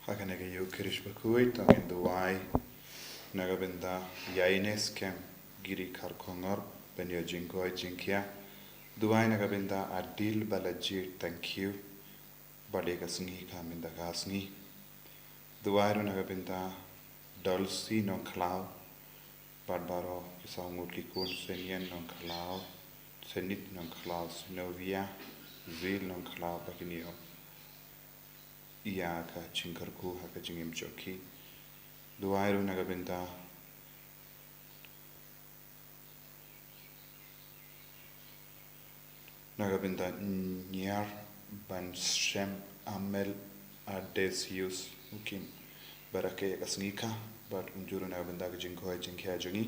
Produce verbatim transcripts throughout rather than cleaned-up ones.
Ha kane ka Ïukharist bakhuid to ngin duwai na ka bynta ïa ine i skhem Giri Kharkongor ban ïoh jingkoit jingkhiah. Duwai na ka bynta Adil Balaji Tangkhiew bad ïa ka sngi ka mynta ka sngi. Duwai ruh na ka bynta Dolsi Nongkhlaw bad baroh ki saw ngut ki khun, Senien Nongkhlaw, Senit Nongkhlaw, Sinovia, Zil Nongkhlaw, ba kin ïoh ïa ka jingkyrkhu ha ka jingim jong ki. Duwai ruh na ka bynta na ka bynta Ñiar Ban Shem Amel Adesius, u kim baroh ïa ka sngi ka bad un jur na ka bynta ka jingkoit jingkhiah jong ngi.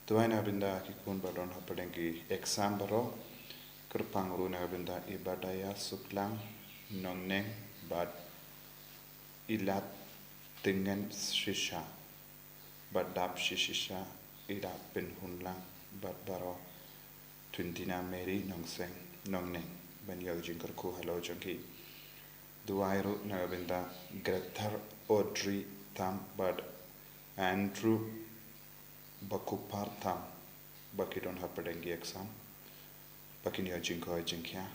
Duwai na ka bynta ki khun ba don hapdeng ki exam baroh. Kyrpang ruh na ka bynta Ibadaya Suklang Nongneng bad Ilat Tyngen Shisha bad Dap Shisha, Ilat Pynhunlang bad baroh, Twintina Mary Nongseng Nongneng ban ïoh jingkyrkhu halor jong ki. Duwai ruh na ka bynta Grethar Audrey Tham bad Andrew Bakupar Tham ba ki don hapdeng ki exam ba kin ïoh jingkoit jingkhiah.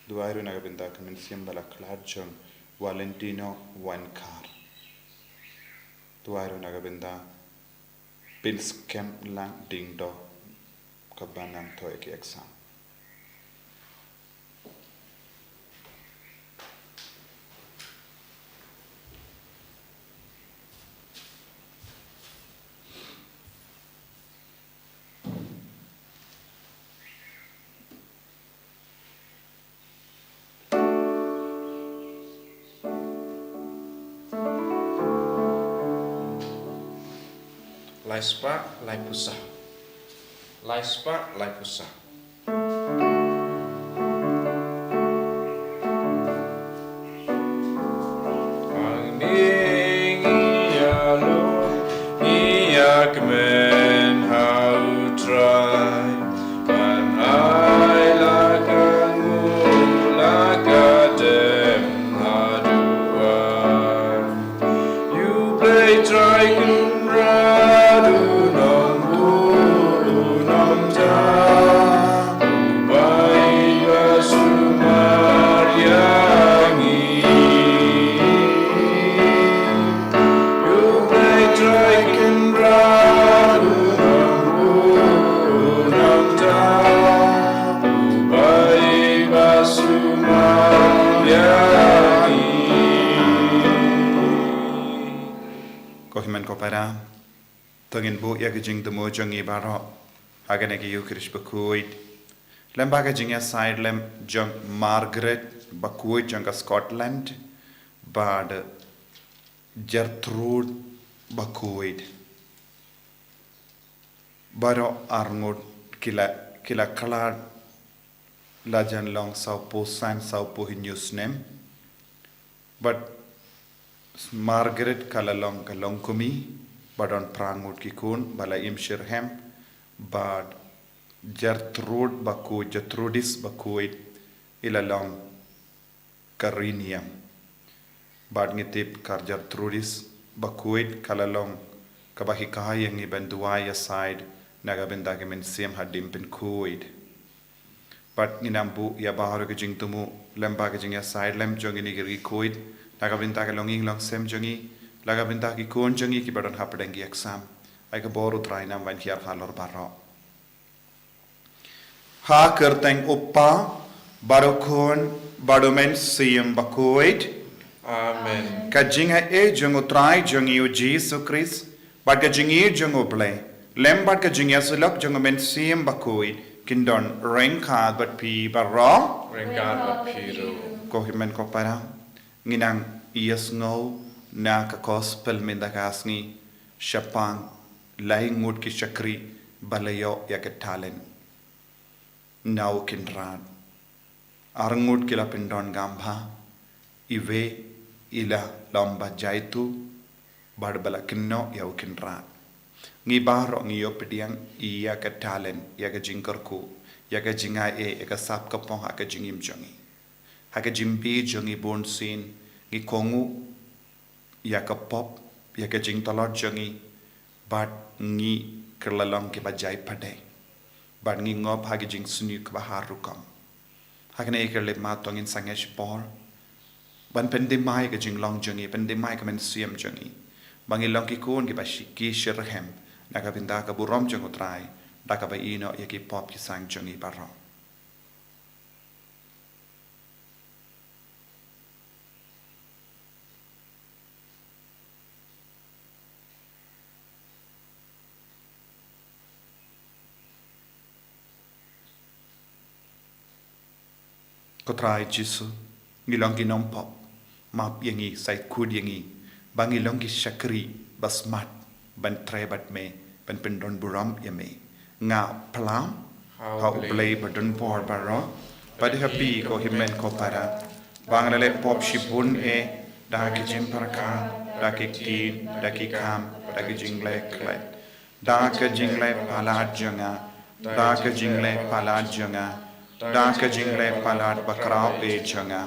Duwai ruh na ka bynta ka mynsiem ba la khlad jong Valentino Wankar. Duwai ruh na ka bynta Pynskhem Lang Dingdo kaba nang thoh ïa ki exam. Lai spah lai pusa. Lai spah lai pusa. Ang ning ïa lo ïa kmen ha u Trai. Ban ai la ka nguh la ka dem haduh. U Blei Trai Kynrad u nongbuh u nongtah, u bai ba sumar ïa ngi. U Blei Trai Kynrad u nongbuh u nongtah, u bai ba sumar ïa ngi. Ko hynmen ko para, to ngin buh ïa ka jingthmu jong ngi baroh ha kane ka Ïukharist bakhuid lem bad ka jingïasaid lem jong Margaret bakhuid jong ka Scotland bad Gertrude bakhuid. Baroh arngut ki la, ki la khlad la jan long sawphew san, sawphew hynñiew snem. Bad Margaret ka la long ka longkmie, ba don phra ngut ki khun, ba la im shitrhem, bad Gertrude bakhuid, Gertrudis bakhuid, i la long ka ri niam. Bad ngi tip ka Gertrudis bakhuid ka la long kaba hikai ïa ngi ban duwai ïasaid na ka bynta ka mynsiem hadien pynkhuid. Bad ngin ym buh ïa baroh ka jingthmu lem bad ka jingïasaid lem jong ngi ki riewkhuid na ka bynta ka longïing longsem jong ngi, la ka bynta ki khun jong ngi kiba don hapdeng ki exam. Ai ka bor U Trai un ym wan hiar halor baroh. Ha ka kyrteng U Kpa, bad U Khun, bad U Mynsiem Bakhuid. Amen. Ka jingaiei jong U Trai jong ngi U Jisu Khrist, bad ka jingïeit jong U Blei, lem bad ka jingïasyllok jong U Mynsiem Bakhuid, kin don ryngkat bad phi baroh. Ryngkat bad phi ruh. Ko hynmen ko para, ngin nang ïasngew na ka gospel mynta ka sngi shaphang lai ngut ki shakri ba la ïoh ïa ka talent na U Kynrad. Arngut ki la pyndon kam bha, iwei i la long ba jaituh bad ba la kynnoh ïa U Kynrad. Ngi baroh ngi ïoh pdiang ïa ka talent, ïa ka jingkyrkhu, ïa ka jingaiei, ïa ka sap ka phong ha ka jingim jong ngi. Ha ka jingim jong ngi bunsien ngi kohnguh ïa ka pop, ïa ka jingtlot jong ngi, bad ngi kylla long kiba jai pat de, bad ngi ngop ha ka jingsniew kaba har rukom. Ha kane ka lip ma to ngin sangeh shipor ban pyndem ïa ka jinglong jong ngi, pyndem ïa ka mynsiem jong ngi, ba ngin long ki khun kiba shi-, ki shitrhem na ka bynta ka burom jong U Trai, da kaba ïehnoh ïa ki pop ki sang jong ngi baroh. Ko Trai Jisu, ngi long ki nongpop, map ïa ngi, sa khuid ïa ngi, ba ngi long ki shakri ba smat ban trei bad me, ban pyndon burom ïa me. Nga plam ha U Blei badonbor baroh, bad ha phi ko hynmen ko para, ba nga la leh pop shibun eh, da ka jingpyrkhat, da ka ktien, da ki kam, da ka jingleh klet, da ka jingleh palat jong nga, da ka jingleh palat jong nga, da ka jingleh palat bakhraw eh jong nga.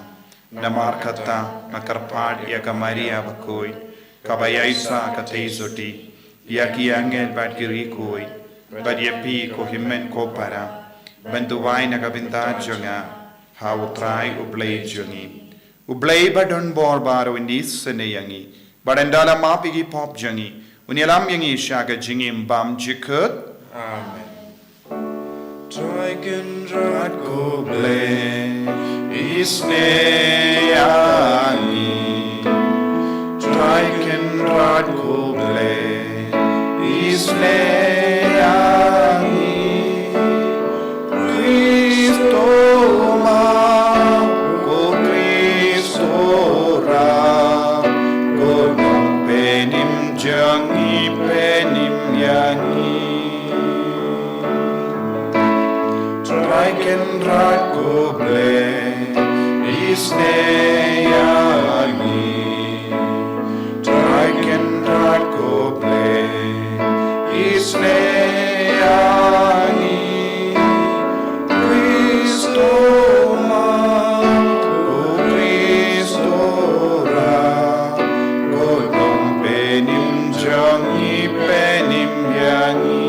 Namar kata nga kyrpad ïa ka Maria bakhuid, kaba ïaishah katei jong ngi, ïa ki angel bad ki riewkhuid, bad ïa phi ko hynmen ko para, ban duwai na ka bynta jong nga ha U Trai U Blei jong ngi. U Blei badonbor baroh un isynei ïa ngi, bad un da la map ïa ki pop jong ngi, un ïalam ïa ngi sha ka jingim bymjukut. Amen. Trai Kynrad ko Blei, isynei ïa ngi. Trai Kynrad ko Blei, isynei ïa ngi. Khristo ma, ko Khristo ra, ko nongpynim jong ngi, pynim ïa ngi. Trai Kynrad ko Blei, isynei ïa ngi. Trai Kynrad ko Blei, isynei ïa ngi. Khristo ma, ko Khristo ra, ko nongpynim jong ngi, pynim ïa ngi.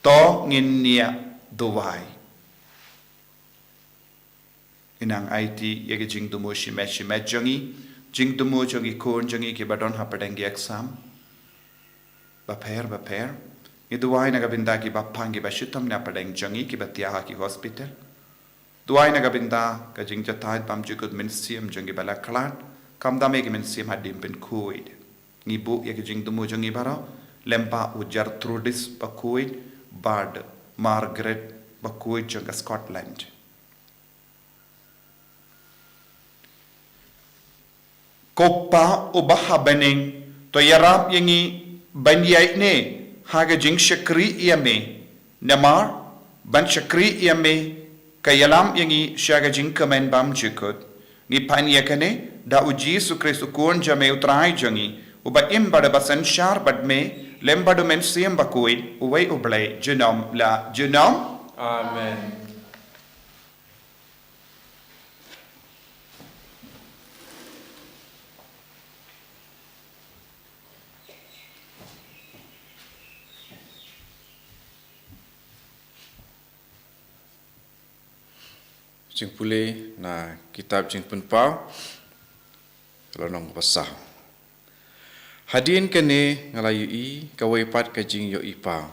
To ngin ïa duwai. Ngi nang aiti ïa ki jingthmu shimet shimet jong ngi, jingthmu jong ki khun jong ngi kiba don hapdeng ki exam bapher bapher. Ngi duwai na ka bynta kiba pang kiba shitom na pdeng jong ngi kiba thiah ha ki hospital. Duwai na ka bynta ka jingjahthait bymjukut mynsiem jong kiba la khlad, khamtam ïa ki mynsiem hadien pynkhuid. Ngi buh ïa ki jingthmu jong ngi baroh lyngba u Gertrudis bakhuid bad Margaret bakhuid jong ka Scotland. Ko Pa uba ha bneng, to ïarap ïa ngi ban ïaineh ha ka jingshakri ïa me. Namar ban shakri ïa me ka ïalam ïa ngi sha ka jingkmen bymjukut. Ngi pan ïa kane da U Jisu Khrist U Khun jong me U Trai jong ngi, uba im bad uba synshar bad me lem bad U Mynsiem Bakhuid, uwei U Blei junom la junom. Amen. Jingpule na kitab Jingpynpaw, lynnong ba saw. Hadien kane nga la ïohi kawei pat ka jingïohi paw.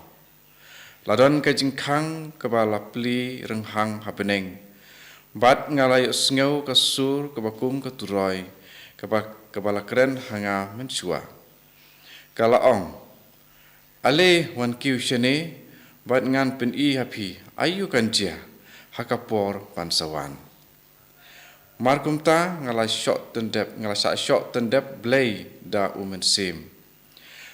La don ka jingkhang kaba la plie rynghang ha bneng. Bad nga la ïohsngew ka sur kaba kum ka turoi, kaba, kaba la kren ha nga mynshuwa. Ka la ong, Ale wan kiew shane, bad ngan pyni ha phi aïu kan jia ha ka por ban sa wan. Mar kumta nga la shoh tyndep, nga la shah shoh tyndep blei da U Mynsiem.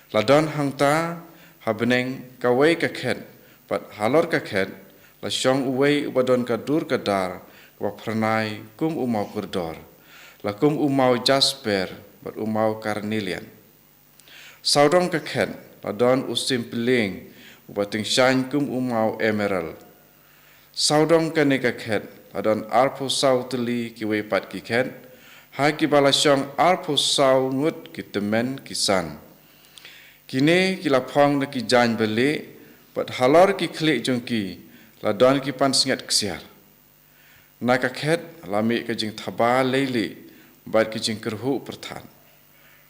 La don hangta ha bneng kawei ka khet, bad halor ka khet la shong uwei uba don ka dur ka dar kaba phyrnai kum u maw kordor, la kum u maw jasper bad u maw karnelian. Sawdong ka khet la don u sim pyllieng uba tyngshaiñ kum u maw emerald. Sawdong kane ka khet la don arphew saw tylli kiwei pat ki khet, ha kiba la shong arphew saw ngut ki tymmen ki san. Kine ki la phong da ki jaiñ balieh, bad halor ki khlieh jong ki la don ki pansngiat ksiar. Na ka khet la mih ka jingthaba leilieh bad ki jingkyrhuh pyrthat.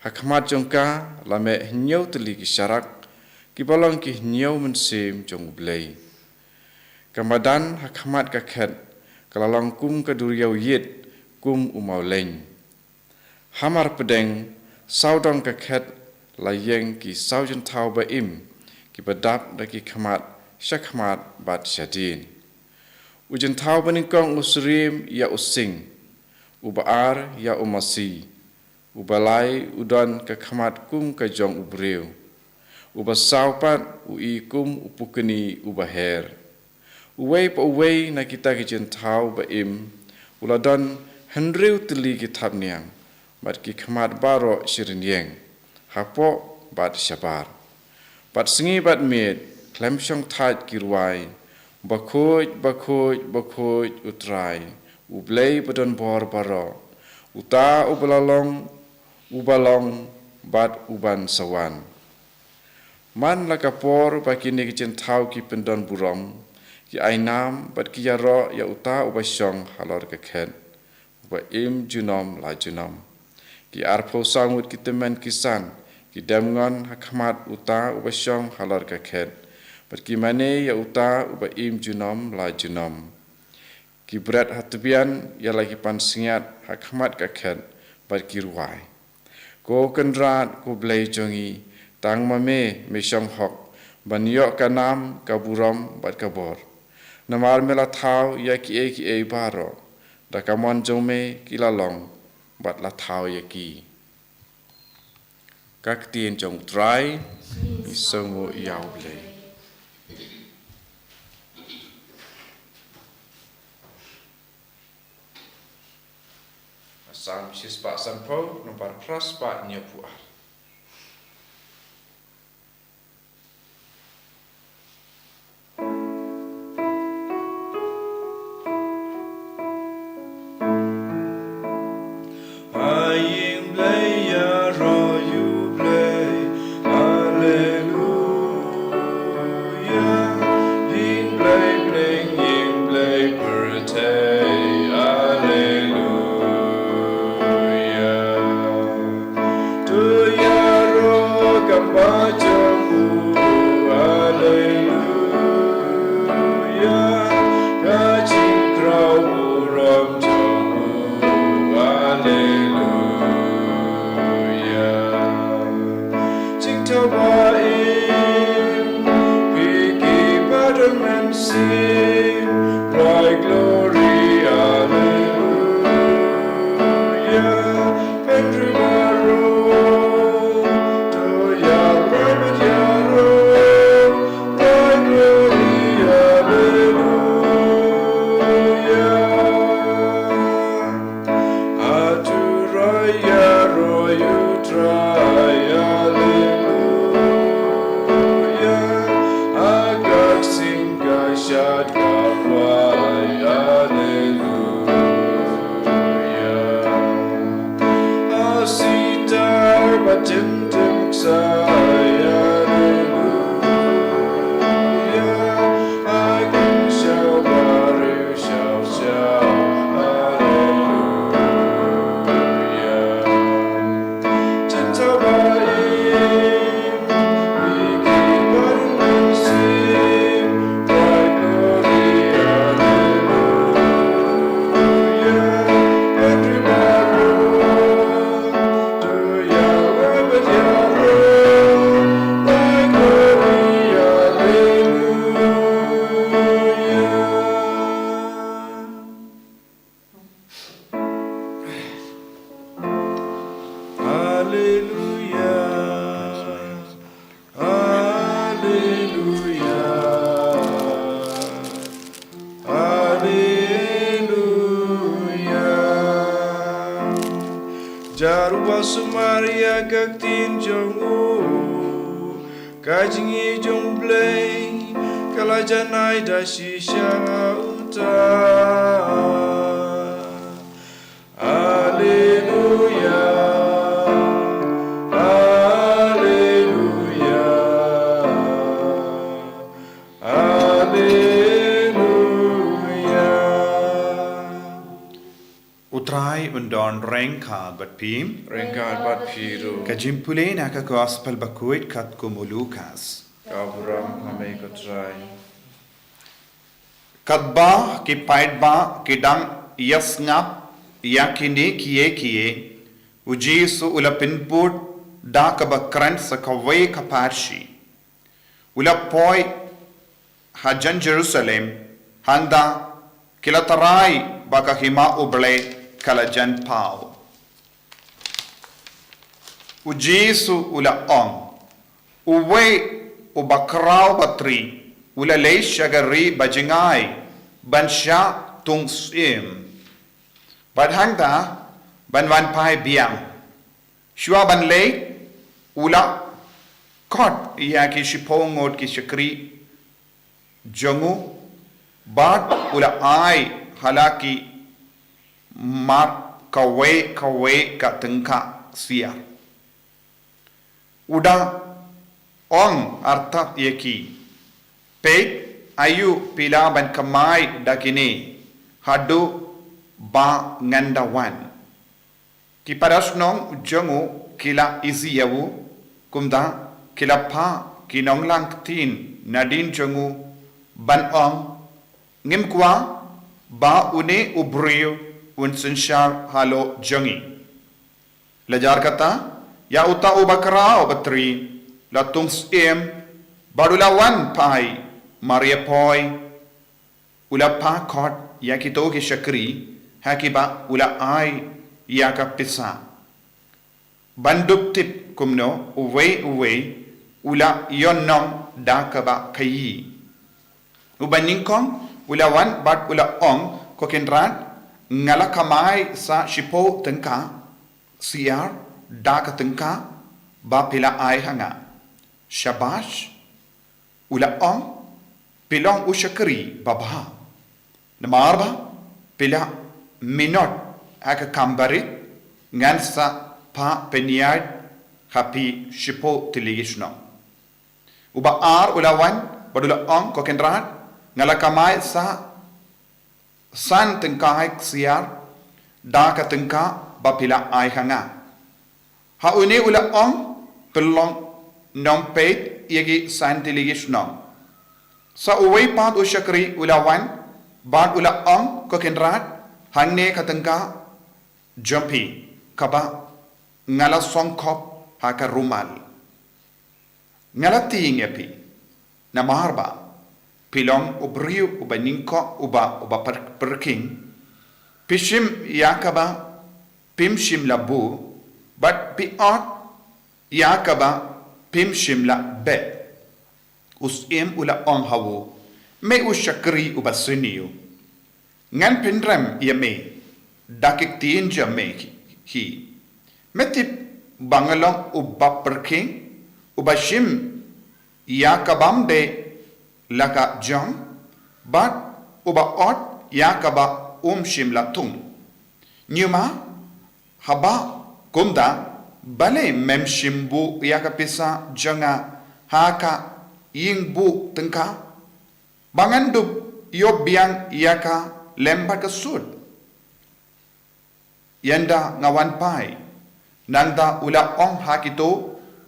Ha khmat jong ka la meh hynñiew tylli ki sharak, kiba long ki hynñiew mynsiem jong U Blei. Ka madan ha khmat ka khet ka la long kum ka duriaw ïit, kum u mawleiñ. Hamar pdeng, sawdong ka khet la ïeng ki saw jingthaw ba im, kiba dap da ki khmat sha khmat bad shadien. U jingthaw banyngkong u syriem ïa u sing, uba ar ïa u masi, uba lai u don ka khmat kum ka jong u briew, uba saw pat u i kum u pukni uba her. Uwei pa uwei na kita ki jingthaw ba im u la don hynriew tylli ki thapniang, bad ki khmat baroh shi rynïeng, hapoh bad shabar. Bad sngi bad miet khlem shongthait ki rwai, Bakhuid, bakhuid, bakhuid U Trai, U Blei badonbor baroh, uta uba la long, uba long bad uban sa wan. Man la ka por ba kine ki jingthaw ki pyndon burom, ki ai nam bad ki ïaroh ïa uta uba shong halor ka khet, uba im junom la junom. Ki arphew saw ngut ki tymmen ki san ki dem ngon ha khmat uta uba shong halor ka khet, bad ki mane ïa uta uba im junom la junom. Ki bret ha tbian ïa la ki pansngiat ha khmat ka khet, bad ki rwai: Ko Kynrad, ko Blei jong ngi, tang ma me me shong hok ban ïoh ka nam, ka burom bad ka bor. Namar me la thaw ïa kiei kiei baroh, da ka mon jong me ki la long bad la thaw ïa ki. Ka ktien jong U Trai. Ngi sngewnguh ïa U Blei. Salm shispah sanphew, nombar phra spah hynñiewphew ar. Ha ïing Blei ïaroh ïa U Blei, haleluya. Ïing Blei bneng, ïing Blei pyrthei, haleluya. To ïaroh kam ba jong u, haleluya. Ka jingkraw burom jong u, haleluya. Jingthaw ba im, phi ki ba don mynsiem, cry glory, haleluya. Pynrem baroh, to ïaroh bad ïaroh, cry glory, haleluya. Ha Trai ïaroh ïa U Trai, haleluya. Ha ka ksing ka shad ka rwai, haleluya. Ha sitar bad tyntiew ksai, haleluya. Ha kum shaw baroh shaw shaw, haleluya. Jingthaw ba im, phi ki ba don mynsiem, cry glory, haleluya. Pynrem baroh, to ïaroh bad ïaroh, cry glory, haleluya. Haleluya. Haleluya. Haleluya. Jar uba sumar ïa ka ktien jong u, ka jingïeit jong U Blei ka la janai da shisha ha uta. Haleluya. Don ryngkat bad phi. Ryngkat bad phi ruh. Ka jingpule na ka Gospel bakhuid katkum u Lukas. Ka burom ha me ko Trai. Katba ki paidbah ki dang ïasngap ïa kine kiei kiei, u Jisu u la pynbud da kaba kren sa kawei ka pharshi. U la poi hajan Jerusalem, hangta ki la tharai ba ka hima U Blei ka la jan paw. U Jisu u la ong, uwei uba khraw batri u la leit sha ka ri bajngai ban shah tong syiem, bad hangta ban wan phai biang. Shuwa ban leit, u la khot ïa ki shiphew ngut ki shakri jong u, bad u la ai ha la ki mar kawei kawei ka tyngka ksiar. U da ong artat ïa ki, peit, aïu phi lah ban kamai da kine haduh ba ngan da wan. Ki parashnong jong u ki la isih ïa u, kumta ki la phah ki nonglang ktien nadien jong u ban ong, ngim kwah ba une u briew un synshar halor jong ngi. Lajar kata, ïa uta uba khraw batri, la tong syiem, bad u la wan phai mar ïa poi, u la phah khot ïa kito ki shakri ha kiba u la ai ïa ka pisa, ban dup tip kumno uwei uwei u la ïoh nong da kaba khaïi. Uba nyngkong u la wan bad u la ong, ko Kynrad, nga la kamai sa shiphew tyngka ksiar da ka tyngka ba phi la ai ha nga. Shabash, u la ong, phi long u shakri babha. Namar ba phi la minot ha ka kam barit, ngan sa phah pynïaid ha phi shiphew tylli ki shnong. Uba ar u la wan bad u la ong, ko Kynrad, nga la kamai sa san tyngka ksiar da ka tyngka ba phi la ai ha nga. Ha une u la ong, pynlong nongpeit ïa ki san tylli ki shnong. Sa uwei pat u shakri u la wan bad u la ong, ko Kynrad, hangne ka tyngka jong phi kaba nga la song khop ha ka rumal. Nga la tieng ïa phi, namar ba phi long u briew uba nyngkong, uba, uba pyrkhing. Phi shim ïa kaba phim shym la buh, bad phi ot ïa kaba phim shym la beh. U syiem u la ong ha u, me u shakri uba sniew, ngan pynrem ïa me da ki ktien jong me hi. Me tip ba nga long uba pyrkhing, uba shim ïa ka bym dei la ka jong, bad uba ot ïa kaba um shym la thung. Ñiuma, haba kumta, balei mem shim buh ïa ka pisa jong nga ha ka ïing buh tyngka, ba ngan dup ïoh biang ïa ka lem bad ka sut? Ynda nga wan phai, nangta u la ong ha kito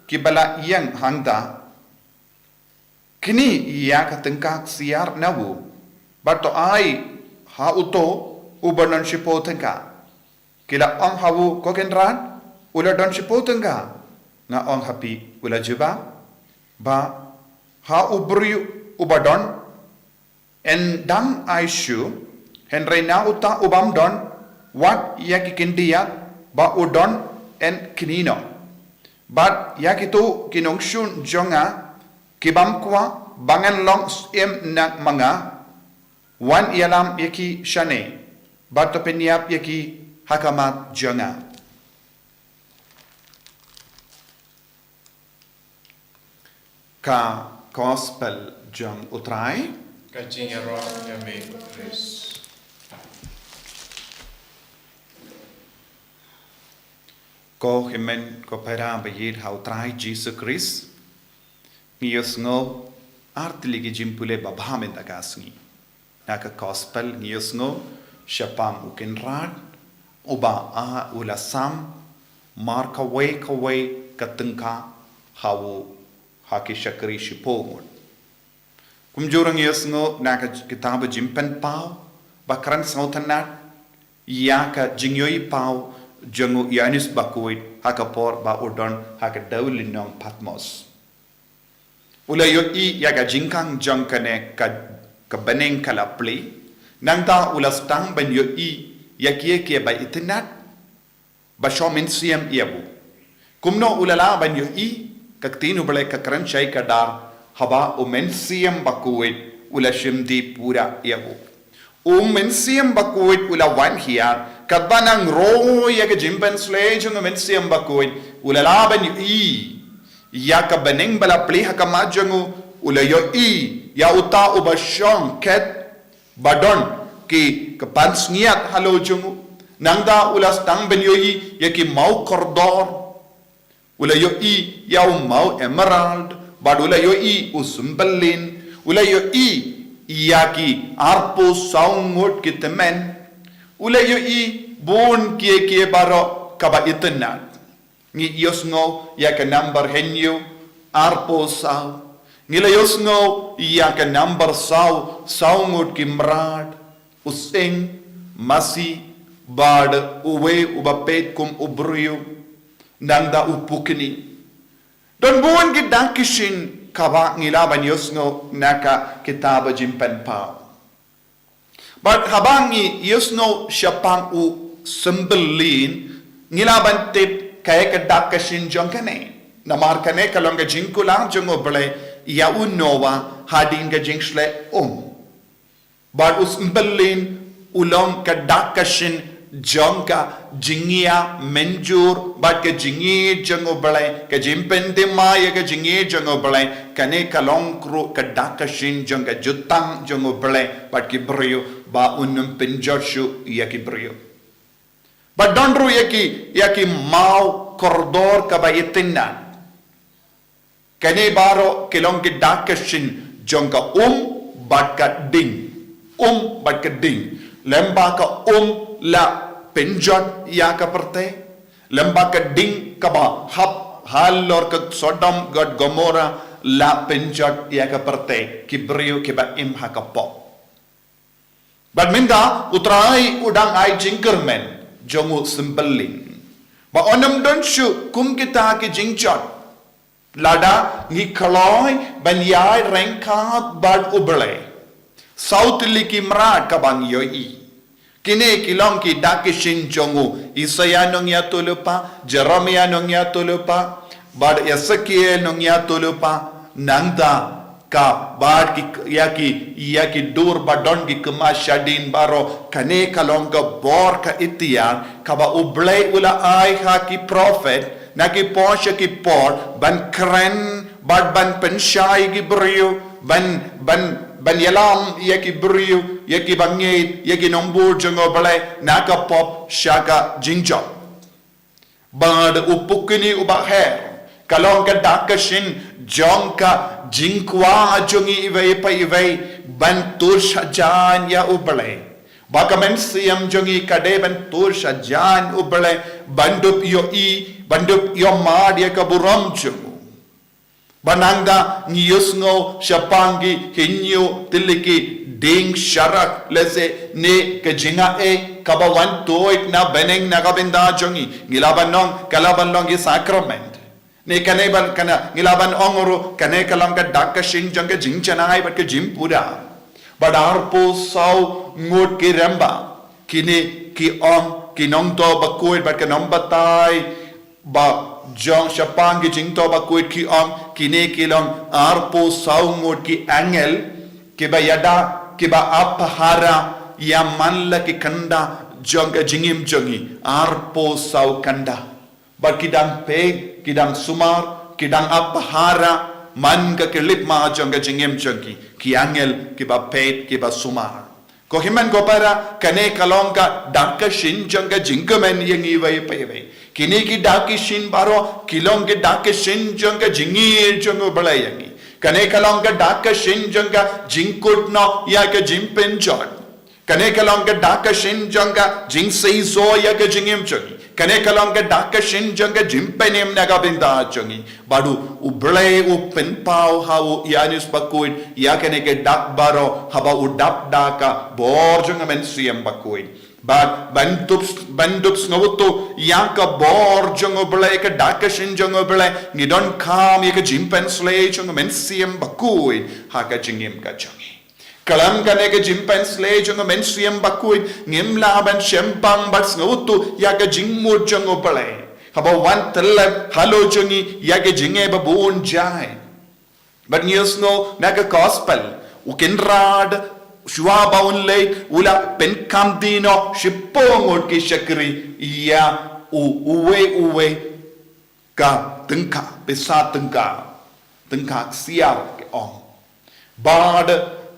kiba la ïeng hangta, kni ïa ka tyngka ksiar na u, bad to ai ha uto uba don shiphew tyngka. Ki la ong ha u, ko Kynrad, u la don shiphew tyngka. Nga ong ha phi, u la jubab, ba ha u briew uba don, yn dang ai shuh, hynrei na uta u bym don, wat ïa ki kyndiat ba u don yn kni noh. Bad ïa kito ki nongshun jong nga, ki bym kwah ba ngan long syiem na ma nga, wan ïalam ïa ki shane, bad to pynïap ïa ki ha khmat jong nga. Ka Gospel jong u Trai. Ka jingïaroh ïa me, Khrist. Ko hynmen ko para ba ïeit ha u Trai Jisu Khrist, ngi ïohsngew artylli ki jingpule babha mynta ka sngi. Na ka Gospel ngi ïohsngew shaphang u Kynrad, Uba a u la sam mar kawei kawei ka tyngka ha u ha ki shakri shiphew ngut. Kumjuh ruh ngi ïohsngew na ka kitab Jingpynpaw ba kren sngewtynnat ïa ka jingïohi paw jong u Ïoannis Bakhuid ha ka por ba u don ha ka dew lynnong Patmos. U la ïohi ïa ka jingkhang jong kane ka, ka bneng ka la plie. Nangta u la sdang ban ïohi ïa kiei kiei ba itynnat ba shong mynsiem ïa u. Kumno u la lah ban ïohi? Ka ktien U Blei ka kren shai kdar haba u Mynsiem Bakhuid u la shim dih pura ïa u. U Mynsiem Bakhuid u la wan hiar, katba nang roi ïa ka jingpynshlei jong u Mynsiem Bakhuid, u la lah ban ïohi ïa ka bneng ba la plie ha khmat jong u, u la ïohi ïa uta uba shong khet ba don ki, ka pansngiat halor jong u. Nangta u la sdang ban ïohi ïa ki maw kordor. U la ïohi ïa u maw emerald, bad u la ïohi u symboline, u la ïohi ïa ki arphew saw ngut ki tymmen, u la ïohi bun kiei kiei baroh kaba itynnat. Ngi ïohsngew ïa ka number hynñiew, arphew saw. Ngi la ïohsngew ïa ka number saw, saw ngut ki mrad, u sying, masi, bad uwei uba peit kum u briew, nangta u pukni. Don bun ki dak ki shin kaba ngi lah ban ïohsngew na ka kitab Jingpynpaw. Bad haba ngi ïohsngew shaphang u symboline, ngi lah ban tip kaei ka dak ka shin jong kane. Namar kane ka long ka jingkular jong U Blei ïa u Noah hadien ka jingshlei um. Bad u symboline u long ka dak ka shin jong ka jingïamynjur bad ka jingïeit jong U Blei, ka jingpynthymmai ïa ka jingïeit jong U Blei. Kane ka long ruh ka dak ka shin jong ka jutang jong U Blei bad ki briew, ba un ym pynjot shuh ïa ki briew. Bad don ruh ïa ki, ïa ki maw kordor kaba itynnat. Kane baroh ki long ki dak ka shin jong ka um bad ka ding. Um bad ka ding. Lymba ka um la pynjot ïa ka pyrthei, lymba ka ding kaba hap halor ka Sodom bad Gomorrah la pynjot ïa ka pyrthei, ki briew kiba im ha ka pop. Bad mynta U Trai u dang ai jingkyrmen jong u symboline, ba un ym don shuh kum kita ki jingjot. Lada ngi kloi ban ïaid ryngkat bad U Blei, saw tylli ki mrad kaba ngi ïohi, kine ki long ki dak ki shin jong u Isaïah nongïathuhlypa, Jeremiah nongïathuhlypa, bad Esekiel nongïathuhlypa. Nangta ka bad ki, ïa ki, ïa ki dur ba don ki khmat shadien baroh, kane ka long ka bor ka iktiar kaba U Blei u la ai ha ki prophet na ki por sha ki por ban kren bad ban pynshai ki briew, ban, ban, ban ïalam ïa ki briew, ïa ki bangeit, ïa ki nongbud jong U Blei na ka pop sha ka jingjop. Bad u pukni uba her ka long ka dak ka shin jong ka jingkwah jong ngi iwei pa iwei ban tur shajaiñ ïa U Blei. Ba ka mynsiem jong ngi ka dei ban tur shajaiñ U Blei, ban dup ïohi, ban dup ïohmad ïa ka burom jong u. Ba nangta ngi ïohsngew shaphang ki hynñiew tylli ki dieng sharak, lehse ne ka jingaiei kaba wan tuid na bneng na ka bynta jong ngi. Ngi lah ban ong ka lah ban long ki sakrament. Ne kane ban, kane, ngi lah ban ong ruh kane ka long ka dak ka shin jong ka jingjanai bad ka jingpura. Bad arphew saw ngut ki rymba, kine ki ong, ki nongthoh bakhuid bad ki nongbatai ba jong shaphang ki jingthoh bakhuid ki ong, kine ki long arphew saw ngut ki angel kiba ïada, kiba ap pahara ïa man la ki kynda jong ka jingim jong ngi, arphew saw kynda. Bad ki dang peit, ki dang sumar, ki dang ap pahara man ka khyllipmat jong ka jingim jong ki, ki angel kiba peit, kiba sumar. Ko hynmen ko para, kane ka long ka dak ka shin jong ka jingkmen ïa ngi iwei pa iwei. Kine ki dak ki shin baroh ki long ki dak ki shin jong ka jingïeit jong U Blei ïa ngi. Kane ka long ka dak ka shin jong ka jingkut noh ïa ka jingpynjot. Kane ka long ka dak ka shin jong ka jingseisoh ïa ka jingim jong ngi. Kane ka long ka dak ka shin jong ka jingpynim na ka bynta jong ngi. Bad u, u Blei u pynpaw ha u Ïoannis Bakhuid ïa kane ka dak baroh haba u dap da ka bor jong ka Mynsiem Bakhuid. Bad ban dup, ban dup sngewthuh ïa ka bor jong u Blei, ka dak ka shin jong u Blei, ngi donkam ïa ka jingpynsleh jong ka Mynsiem Bakhuid ha ka jingim ka jong ngi. Khlem kane ka jingpynsleh jong ka Mynsiem Bakhuid, ngim lah ban shemphang bad sngewthuh ïa ka jingmut jong u Blei haba wan tyllep halor jong ngi ïa ka jingeh babun jait. Bad ngi ïohsngew na ka gospel, u Kynrad shuwa ba un leit u la pynkhamti noh shiphew ngut ki shakri ïa u, uwei uwei ka tyngka, pisa tyngka, tyngka ksiar ki ong. Bad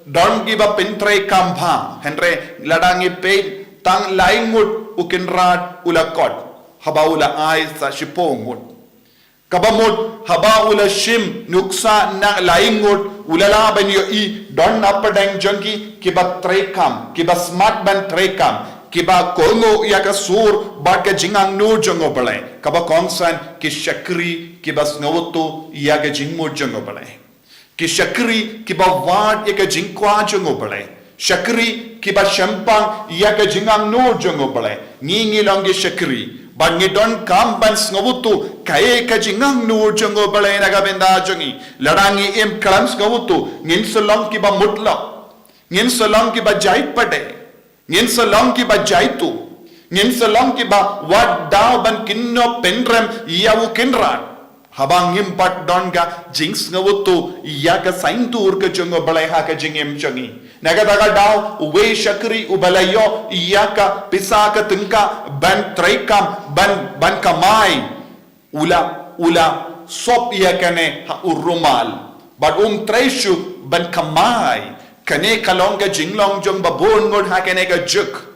don kiba pyntreikam bha, hynrei lada ngi peit tang lai ngut u Kynrad u la khot, haba u la ai sa shiphew ngut. Kaba mut haba u la shim nuksa na lai ngut u la lah ban ïohi don hapdeng jong ki kiba treikam, kiba smat ban treikam, kiba kohnguh ïa ka sur bad ka jingangnud jong u Blei. Kaba kongsan ki shakri kiba sngewthuh ïa ka jingmut jong u Blei. Ki shakri kiba wad ïa ka jingkwah jong u Blei. Shakri kiba shemphang ïa ka jingangnud jong u Blei. Ngi ngi long ki shakri. Bad ngi donkam ban sngewthuh kaei ka jingangnud jong u Blei na ka bynta jong ngi. Lada ngi im khlem sngewthuh, ngin sa long kiba mutlop. Ngin sa long kiba jait pat de. Ngin sa long kiba jaituh. Ngin sa long kiba wad daw ban kynnoh pynrem ïa u Kynrad. Haba ngim pat don ka jingsngewthuh ïa ka saiñdur ka jong u Blei ha ka jingim jong ngi. Na kata ka daw, uwei shakri uba la ïoh ïa ka pisa ka tyngka ban treikam, ban, ban kamai. U la, u la sop ïa kane ha u rumal. Bad um trei shuh ban kamai. Kane ka long ka jinglong jong babun ngut ha kane ka juk.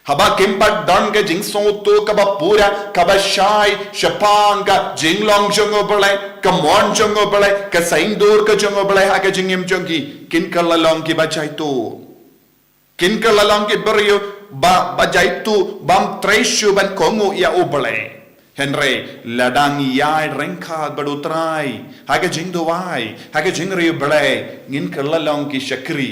Haba kim pat don ka jingsngewthuh kaba pura, kaba shai shaphang ka jinglong jong u Blei, ka mon jong u Blei, ka saiñdur ka jong u Blei ha ka jingim jong ki, kin kylla long kiba jaituh. Kin kylla long ki briew ba, ba jaituh, bym trei shuh ban kohnguh ïa u Blei. Hynrei lada ngi ïai ryngkat bad u Trai ha ka jingduwai, ha ka jingriewblei, ngin kylla long ki shakri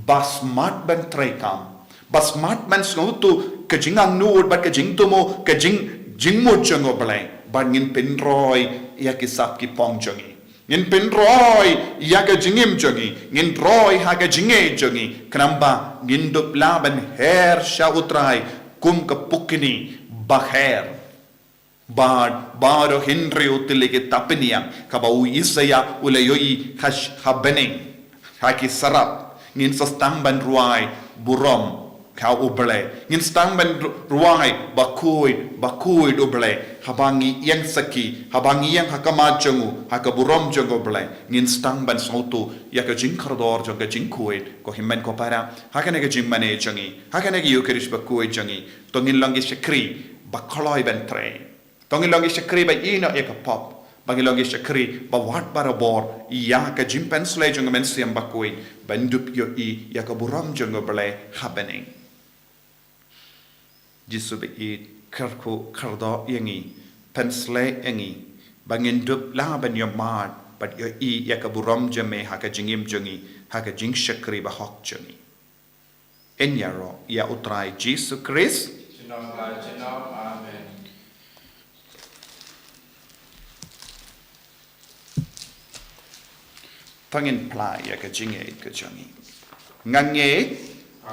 ba smat ban treikam, ba smat ban sngewthuh ka jingangnud bad ka jingthmu, ka jing, jingmut jong u Blei, bad ngin pynroi ïa ki sap ki phong jong ngi. Ngin pynroi ïa ka jingim jong ngi, ngin roi ha ka jingngeit jong ngi, khnang ba ngin dup lah ban her sha u Trai kum ka pukni ba her. Bad baroh hynriew tylli ki thapniang, kaba u Isaïah u la ïohi ha sh-, ha bneng, ha ki sarap, ngin sa sdang ban rwai burom ha u Blei. Ngin sdang ban r-, rwai bakhuid, bakhuid u Blei. Haba ngi ïeng sakhi, haba ngi ïeng ha khmat jong u, ha ka burom jong u Blei. Ngin sdang ban sngewthuh ïa ka jingkordor jong ka jingkhuid, ko hynmen ko para. Ha kane ka jingmane jong ngi, ha kane ka Ïukharist bakhuid jong ngi, to ngin long ki shakri ba kloi ban trei. To ngin long ki shakri ba ïehnoh ïa ka pop. Ba ngin long ki shakri ba wad barabor ïa ka jingpynsleh jong ka Mynsiem Bakhuid, ban dup ïohi ïa ka burom jong u Blei ha bneng. Jisu ba ïeit, kyrkhu kyrdoh ïa ngi, pynsleh ïa ngi, ba ngin dup lah ban ïohmad bad ïohi ïa ka burom jong me ha ka jingim jong ngi, ha ka jingshakri bahok jong ngi. Yn ïaroh ïa u Trai Jisu Khrist. Junom la junom. Amen. To ngin phla ïa ka jingngeit ka jong ngi. Nga ngeit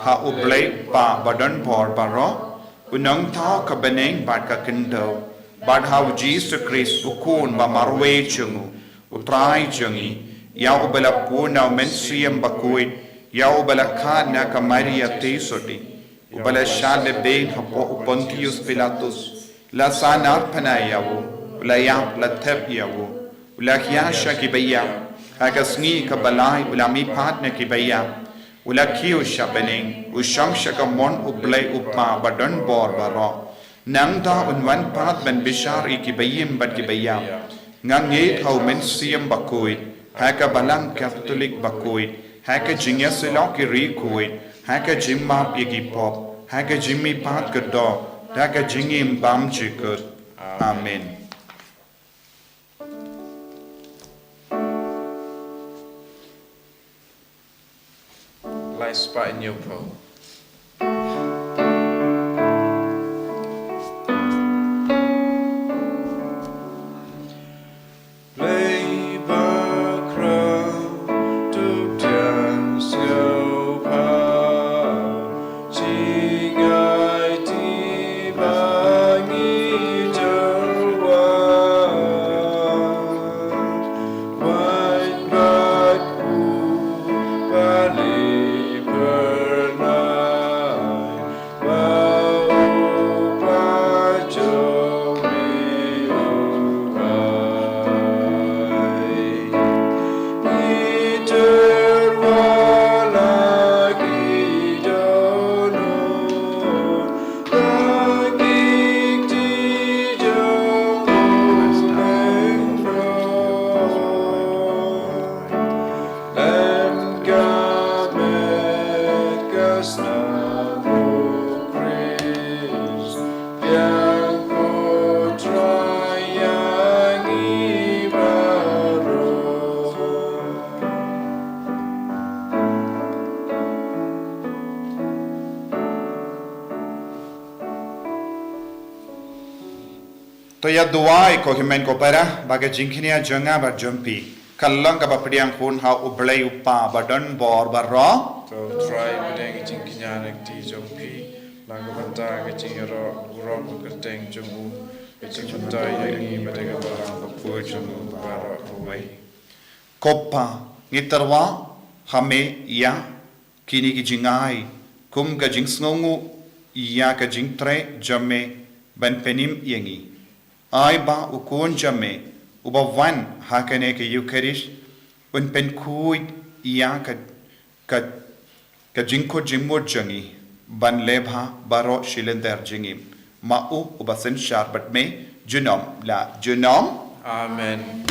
ha u Blei u Kpa badonbor baroh, u nongthaw ka bneng bad ka khyndew, bad ha u Jisu Khrist u Khun ba marwei jong u, u Trai jong ngi, ïa uba la pun na u Mynsiem Bakhuid, ïa uba la khad na ka Maria Theisotti, uba la shad lehbeiñ hapoh u Pontius Pilatus, la sahnarphna ïa u, u la ïap, la thep ïa u, u la khia sha ki baïap, ha ka sngi kaba lai u la mihpat na ki baïap, u la kiew sha bneng, u shong sha kamon u Blei u Kpa badonbor baroh. Nangta un wan pat ban bishar ïa ki baïm bad ki baïap. Nga ngeit ha u Mynsiem Bakhuid, ha ka Balang Katholik bakhuid, Ha ka jingïasyllok ïa ki riewkhuid, ha ka jingmap ïa ki pop, ha ka jingmihpat kyrdoh, da ka jingim bymjukut. Amen. Lai spah hynñiewphew. Blei bakhraw, to pdiang sngewbha, jngai ti ba ngi jyrwa. Waiñ bad u ba li phyrnai, ba u ba jong me u ai. Ngi jyrwa la ki dohnud, la ki kti jong u Lyngdoh. Lem ka met ka snam u Khrist, biang ko Trai ïa ngi baroh. To ïa duwai ko hynmen ko para, ba ka jingkñia jong nga bad jong phi kan long kaba pdiang hun ha U Blei U Kpa ba don bor baroh. To Trai, pdiang ka jingkñia na ka kti jong phi, na ka bynta ka jingïaroh burom ka kyrteng jong u, ka jingmyntoi ïa ngi bad ïa ka balang bakhuid jong u baroh kawei. Ko Pa, ngi tyrwa ha me ïa kine ki jingai kum ka jingsngewnguh ïa ka jingtrei jong me ban pynim ïa ngi. Ai ba u Khun jong me uba wan ha kane ka Eukharist un pynkhuid ïa ka, ka, ka jingkut jingmut jong ngi ban leh bha baroh shi lynter jingim. Ma u uba synshar bad me junom la junom. Amen.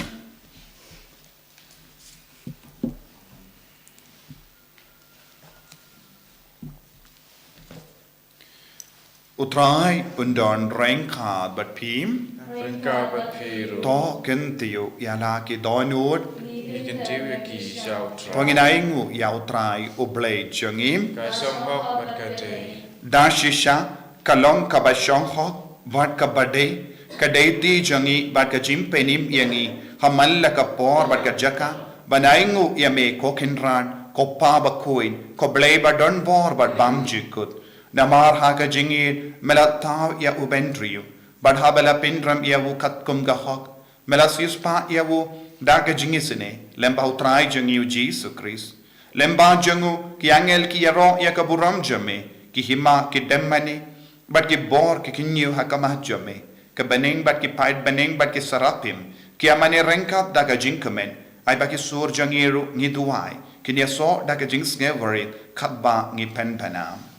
U Trai un don ryngkat bad phi. Ryngkat bad phi ruh. To kyntiew ïa la ki dohnud. Ngi kyntiew ïa ki sha U Trai. To ngin ainguh ïa U Trai U Blei jong ngi. Ka sngewbha bad ka dei. Da shisha ka long kaba shongkha bad kaba dei, ka dei ti jong ngi bad ka jingpynim ïa ngi ha man la ka por bad ka jaka ban ainguh ïa me ko Kynrad, ko Pa bakhuid, ko Blei ba don bor bad bymjukut. Namar ha ka jingïeit me la thaw ïa u bynriew, bad haba la pynrem ïa u katkum ka hok, me la siewspah ïa u da ka jingisynei, lem bad U Trai jong ngi U Jisu Khrist. Lem bad jong u ki angel ki ïaroh ïa ka burom jong me, ki hima ki dem mane, bad ki bor ki kyñiew ha khmat jong me. Ki bneng bad ki paid bneng bad ki serapim ki ïa mane ryngkat da ka jingkmen. Ai ba ki sur jong ngi ruh, ngi duwai, kin ïasoh da ka jingsngewrit katba ngi pynpaw.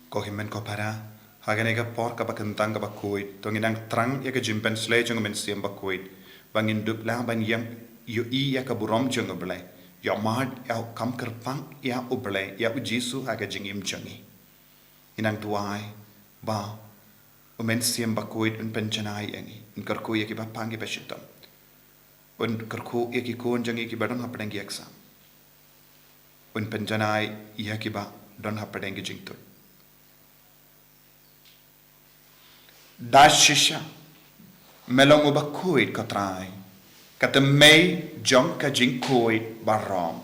Ko hynmen ko para, ha kane ka por kaba kyntang kaba khuid, to ngin nang thrang ïa ka jingpynsleh jong u Mynsiem Bakhuid, ba ngin dup lah ban ïeng ïohi ïa ka burom jong U Blei, ïohmad ïa u, kam kyrpang ïa U Blei, ïa U Jisu ha ka jingim jong ngi. Ngin nang duwai. Ba u Mynsiem Bakhuid un pynjanai ïa ngi, un kyrkhu ïa ki bapang ki bashitom, un kyrkhu ïa ki khun jong ngi ki ba don hapdeng ki exam, un pynjanai ïa ki ba don hapdeng ki jingtut. Da shisha me long u bakhuid, ko Trai, ka tymmen jong ka jingkhuid baroh.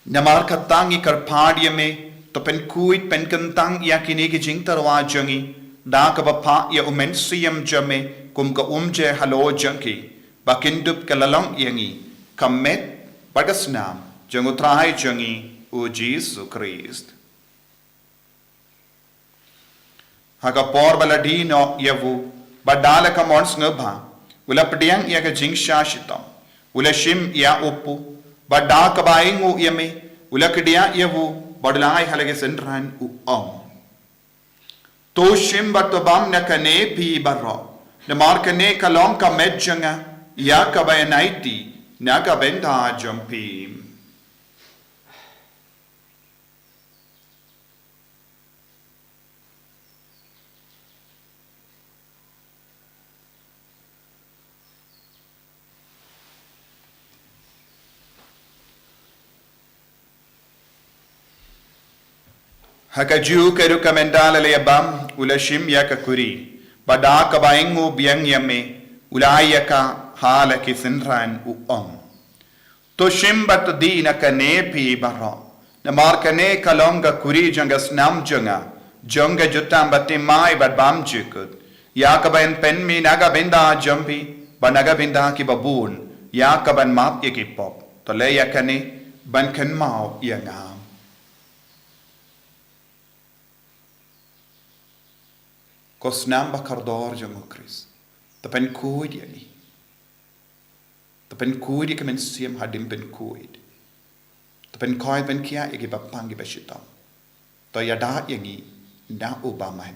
Namar kata ngi kyrpad ïa me, to pynkhuid pynkyntang ïa kine ki jingtyrwa jong ngi da kaba phah ïa u Mynsiem jong me kum ka umjer halor jong ki, ba kin dup ka la long ïa ngi ka met bad ka snam jong u Trai jong ngi u Jisu Khrist. Ha ka por ba la die noh ïa u, bad da la ka mon sngewbha, u la pdiang ïa ka jingshah shitom, u la shim ïa u pu, bad da kaba ainguh ïa me, u la kdiah ïa u, bad u la ai ha la ki synran, u ong: To shim bad to bam na kane phi baroh, namar kane ka long ka met jong nga, ïa kaba yn aiti na ka bynta jong phi. Ha kajuh ka rukom ynda la ïa bam, u la shim ïa ka khuri, bad da kaba ainguh biang ïa me, u la ai ïa ka ha la ki synran, u ong: To shim bad to die na kane phi baroh, namar kane ka long ka khuri jong ka snam jong nga, jong ka jutang ba thymmai bad bymjukut, ïa kaba yn pynmih na ka bynta jong phi bad na ka bynta ki babun, ïa kaban map ïa ki pop. To leh ïa kane ban kynmaw ïa nga. Ko snam ba kordor jong u Khrist, to pynkhuid ïa ngi. To pynkhuid ïa ka mynsiem hadien pynkhuid. To pynkhuid pynkhiah ïa ki bapang ki bashitom. To ïada ïa ngi na u bymman.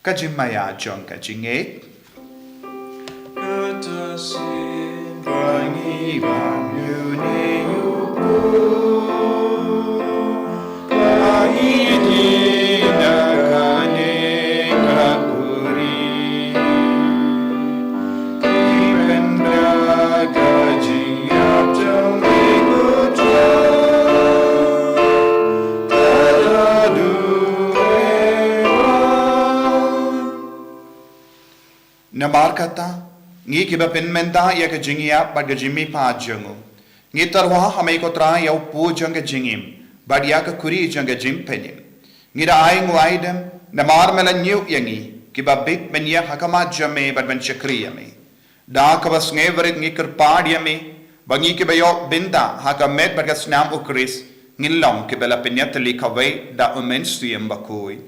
Ka jingmaïa jong ka jingngeit. Kata sien ba ngi bam ïa une u pu, ba ngi die na kane ka khuri. Namar kata, ngi kiba pynmynta ïa ka jingïap bad ka jingmihpat jong u, ngi tyrwa ha me ko Trai ïa u pu jong ka jingim bad ïa ka khuri jong ka jingpynim. Ngi da ainguh aidem namar me la ñiew ïa ngi kiba bit ban ïeng ha khmat jong me bad ban shakri ïa me. Da kaba sngewrit ngi kyrpad ïa me ba ngi kiba ïoh bynta ha ka met bad ka snam u Khrist ngin long kiba la pynïatylli kawei da u Mynsiem Bakhuid.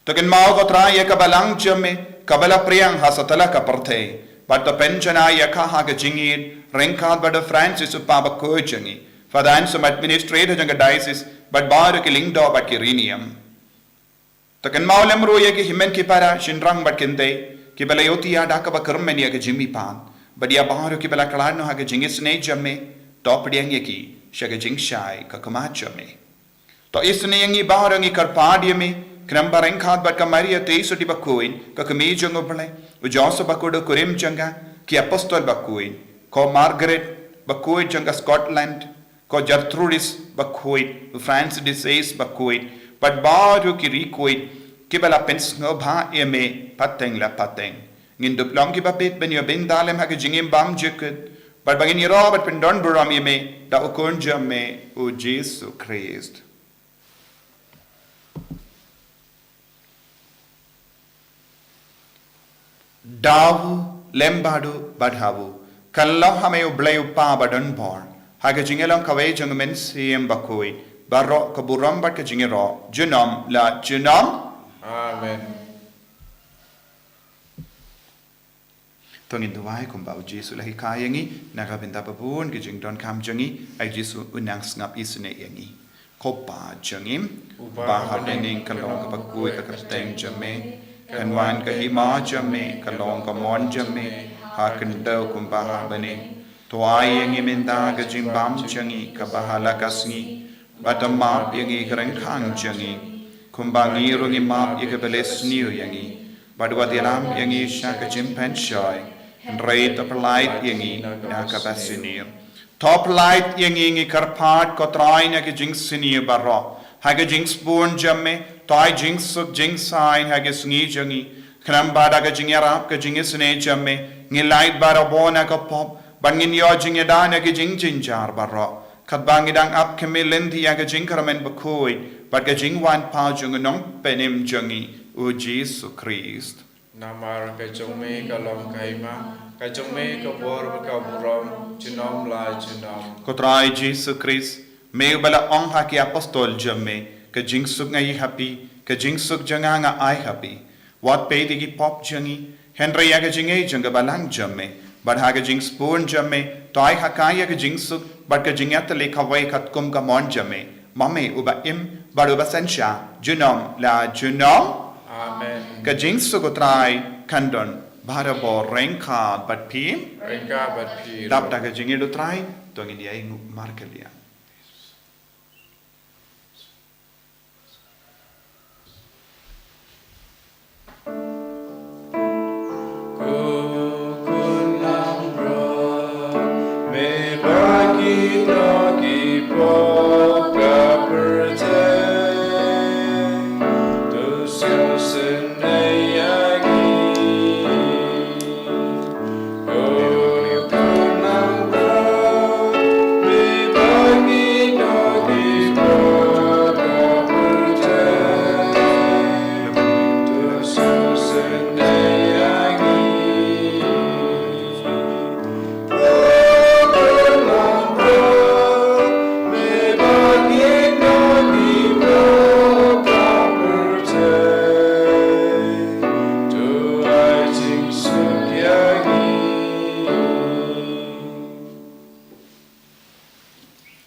To kynmaw ko Trai ïa ka balang jong me kaba la pdiang ha satlak ka pyrthei, bad to pynjanai ïa ka ha ka jingïeit ryngkat bad u Francis u Papa bakhuid jong ngi, Father Anselm administrator jong ka diocese, bad baroh ki lyngdoh bad ki riewniam. To kynmaw lem ruh ïa ki hynmen ki para, shynrang bad kynthei kiba la ïohthiah da kaba kyrmen ïa ka jingmihpat, bad ïa baroh kiba la khlad noh ha ka jingisynei jong me, to pdiang ïa ki sha ka jingshai ka khmat jong me. To isynei ïa ngi baroh, ngi kyrpad ïa me, khnang ba ryngkat bad ka Maria Theisotti bakhuid, ka kmie jong u Blei, u Joseph bakhuid u kurim jong ka, ki apostol bakhuid, ko Margaret bakhuid jong ka Scotland, ko Gertrudis bakhuid, u Francis de Sales bakhuid, bad baroh ki riewkhuid kiba la pynsngewbha ïa me pateng la pateng. Ngin dup long kiba bit ban ïoh bynta lem ha ka jingim bymjukut, bad ba ngin ïaroh bad pyndonburom ïa me da u Khun jong me u Jisu Khrist. Da u lem bad u bad ha u, kan long ha me u Blei u Kpa badonbor, ha ka jingïalong kawei jong u Mynsiem Bakhuid, baroh ka burom bad ka jingïaroh junom la junom. Amen. To ngin duwai kumba u Jisu u la hikai ïa ngi, na ka bynta ba bun ki jingdonkam jong ngi. Ai Jisu, u nang sngap isynei ïa ngi. Ko Pa jong ngi uba ha bneng, kan long kaba khuid ka kyrteng jong me, kan wan ka hima jong me, kan long ka mon jong me, ha khyndew kumba ha bneng. To ai ïa ngi mynta ka jingbam jong ngi kaba ha la ka sngi, bad to map ïa ngi ki ryngkang jong ngi, kumba ngi ruh ngi map ïa kiba leh sniew ïa ngi. Bad wat ïalam ïa ngi sha ka jingpynshoi, hynrei to pyllait ïa ngi na kaba sniew. To pyllait ïa ngi, ngi kyrpad ko Trai, na ka jingsniew baroh. Ha ka jingsbun jong me, to ai jingsuk jingsaiñ ha ka sngi jong ngi. Khnang ba da ka jingïarap ka jingisynei jong me, ngin lait barabor na ka pop, bad ngin ïoh jingïada na ki jingjynjar baroh, katba ngi dang ap khmih lynti ïa ka jingkyrmen bakhuid bad ka jingwan pat jong u Nongpynim jong ngi, u Jisu Khrist. Namar ka jong me ka long ka hima, ka jong me ka bor bad ka burom, junom la junom. Ko Trai Jisu Khrist, me uba la ong ha ki apostol jong me, ka jingsuk nga ai ha phi, ka jingsuk jong nga nga ai ha phi. Wat peit ïa ki pop jong ngi, hynrei ïa ka jingngeit jong ka balang jong me. Bad ha ka jingsbun jong me, to ai ha ka ïa ka jingsuk bad ka jingïatylli kawei katkum ka mon jong me, ma me uba im bad uba synshar, junom la junom. Amen. Ka jingsuk u Trai kan don barabor ryngkat bad phi. Ryngkat bad phi. Dap da ka jingïeit u Trai, to ngin ïai nguh markylliang.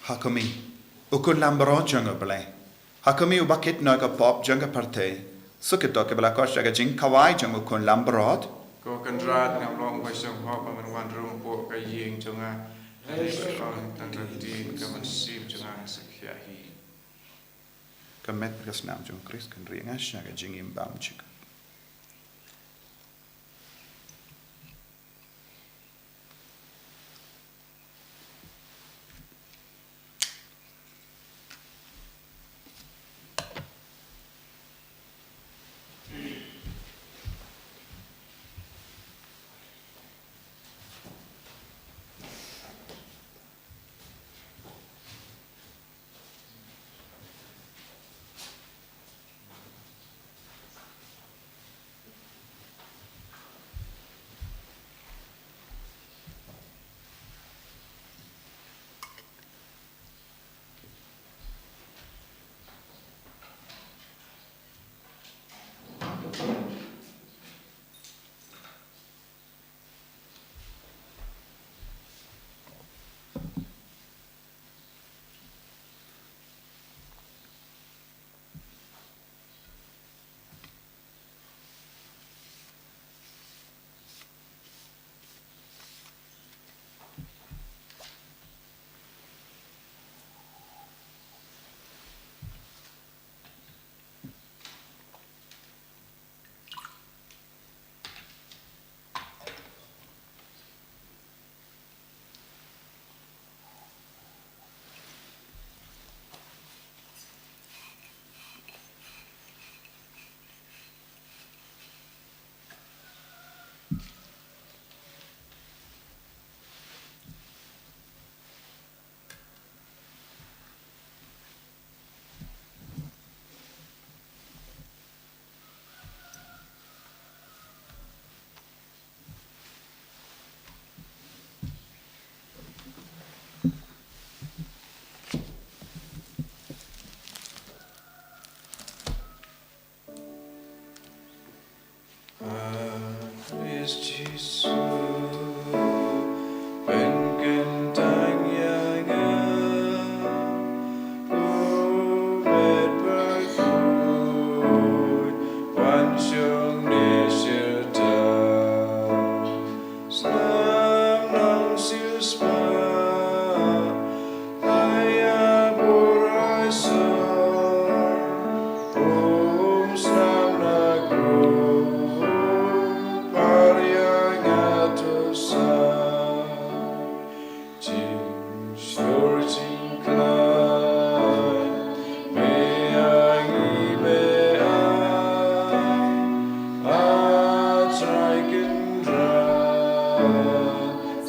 Ha khmih, u khun lambrot jong U Blei. Ha khmih, uba kit noh ïa ka pop jong ka pyrthei. Suk ïa kito kiba la koit sha ka jingkhawai jong u khun lambrot. Ko Kynrad, ngam long ba shong hok ba men wan rung hapoh ka ïing jong nga. Hynrei ong tang ka ktien ka mynsiem jong nga sa khiah hi. Ka met ka snam jong u Khrist kan ri nga sha ka jingim bymjukut.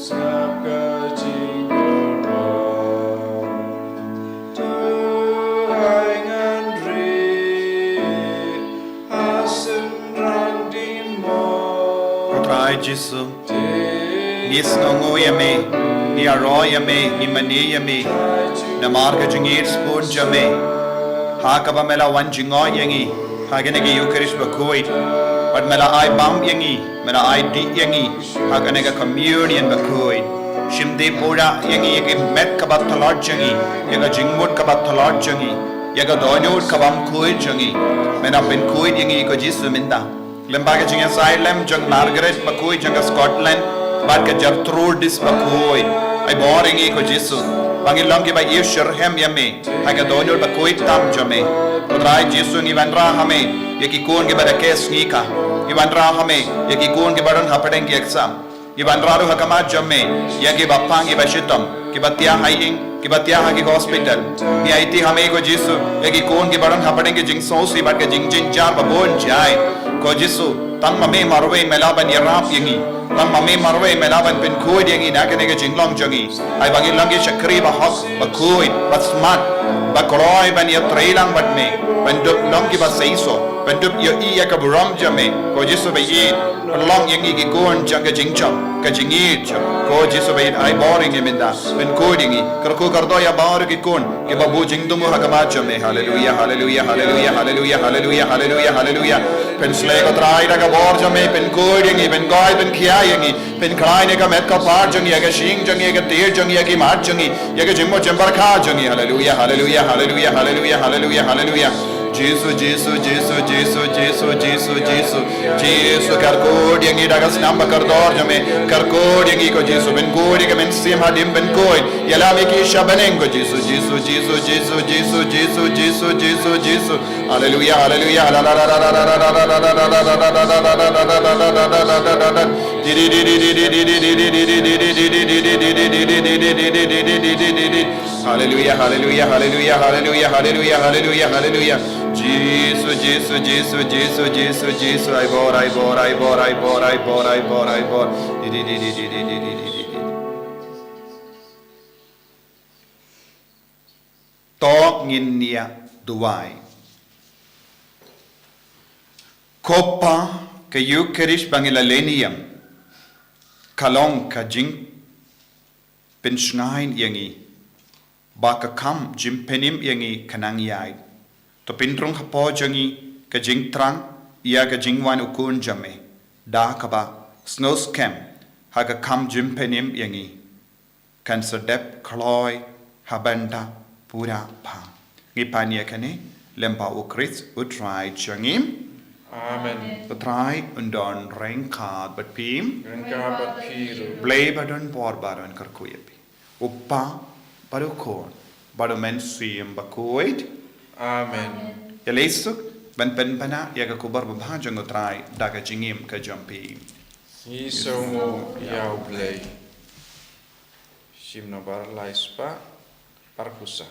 Sngap ka jingkyrpad. To hai ngan ri ha synrang dien mo. Ko Trai Jisu, ngi sngewnguh ïa me, ngi ïaroh ïa me, ngi mane ïa me. Namar ka jingïeit sbun jong me, ha kaba me la wan jngoh ïa ngi ha kane ka Eucharist bakhuid, bad me la ai bam ïa ngi, me la ai dih ïa ngi ha kane ka Communion bakhuid. Shim dih pura ïa ngi, ïa ka met kaba tlot jong ngi, ïa ka jingmut kaba tlot jong ngi, ïa ka dohnud kaba ym khuid jong ngi. Me la pynkhuid ïa ngi, ko Jisu, mynta. Lem bad ka jingïasaid lem jong Margaret bakhuid jong ka Scotland, bad ka Gertrudis bakhuid. Ai bor ïa ngi, ko Jisu, ba ngin long kiba ïoh shitrhem ïa me ha ka dohnud bakhuid tam jong me. Ko Trai Jisu, ngi wanrah ha me ïa ki khun kiba da case ngi ka. Ngi wanrah ha me ïa ki khun kiba don hapdeng ki exam. Ngi wanrah ruh ha khmat jong me ïa kiba pang, kiba shitom, kiba thiah ha ïing, kiba thiah ha ki hospital. Ngi aiti ha me, ko Jisu, ïa ki khun kiba don hapdeng ki jingsngewsih bad ki jingjynjar ba bun jait. Ko Jisu, tang ma me marwei me lah ban ïarap ïa ngi. Tang ma me marwei me lah ban pynkhuid ïa ngi na kane ka jinglong jong ngi. Ai ba ngin long ki shakri ba hok, ba khuid, ba smat, ba kloi ban ïatreilang bad me, ban dup long kiba seisoh, ban dup ïohi ïa ka burom jong me. Ko Jisu ba ïeit, pynlong ïa ngi ki khun jong ka jingjop, ka jingïeit jong. Ko Jisu ba ïeit, ai bor ïa ngi mynta, pynkhuid ïa ngi, kyrkhu kyrdoh ïa baroh ki khun kiba buh jingthmu ha khmat jong me. Haleluia, haleluia, haleluia, haleluia, haleluia, haleluia, haleluia. Pynshlei, ko Trai, da ka bor jong me, pynkhuid ïa ngi, pynkoit, pynkhia ïa ngi, pynkhlaiñ ïa ka met ka phad jong ngi, ïa ka shyieng jong ngi, ïa ka tiar jong ngi, ïa ki mat jong ngi, ïa ka jingmut jingpyrkhat jong ngi. Haleluia, haleluia, haleluia, haleluia, haleluia, haleluia. Jisu, Jisu, Jisu, Jisu, Jisu, Jisu, Jisu. Jisu, kyrkhu ïa ngi da ka snam ba kordor jong me. Kyrkhu ïa ngi, ko Jisu, pynkhuid ïa ka mynsiem hadien, pynkhuid. Ïalam ïa ki sha bneng, ko Jisu, Jisu, Jisu, Jisu. Haleluia, haleluia. Haleluia, haleluia, haleluia, haleluia, haleluia, haleluia, haleluia. Jisu, Jisu, Jisu, Jisu, Jisu, ai bor, ai bor, ai bor, ai bor, ai bor, ai bor, ai bor. To ngin ïa duwai. Ko Pa, ka Eucharist ba ngi la leh niam, ka long ka jingpynshngaiñ ïa ngi ba ka kham jingpynim ïa ngi ka nang ïaid. To pynrung hapoh jong ngi ka jingthrang ïa ka jingwan u Khun jong me, da kaba sngewskhem ha ka kham jingpynim ïa ngi, kan sa dep kloi ha bynta pura pha. Ngi pan ïa kane lem bad u Khrist u Trai jong ngi. Amen. U Trai un don ryngkat bad phi. Ryngkat bad phi ruh. Blei ba don bor baroh un kyrkhu ïa phi. U Pa bad u Khun bad u Mynsiem Bakhuid. Amen. Ïa leit suk ban pynbna ïa ka khubor babha jong u Trai da ka jingim ka jong phi. Ngi sngewnguh ïa u Blei. Shim Nambar lai spah arphew saw.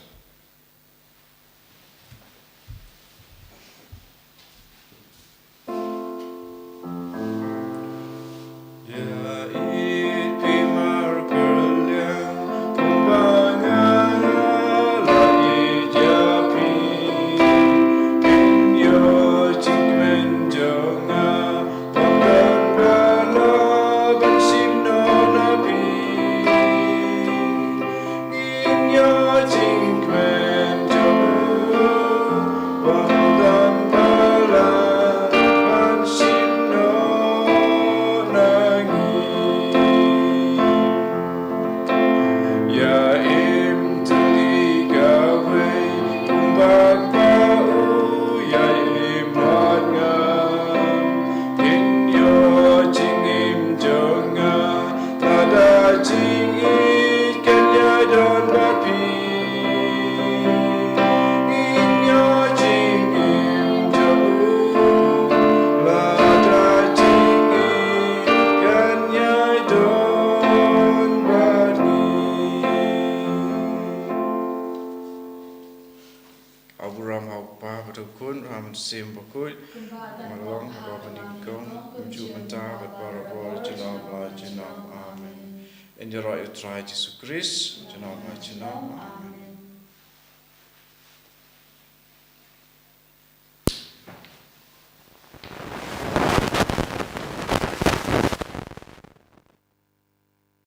Ha u burom ha u Kpa bad u Khun bad u Mynsiem Bakhuid. Kumba long ha kaba nyngkong, kumjuh mynta bad barabor, junom la junom. Amen. Yn ïaroh ïa u Trai Jisu Khrist. Junom ha junom.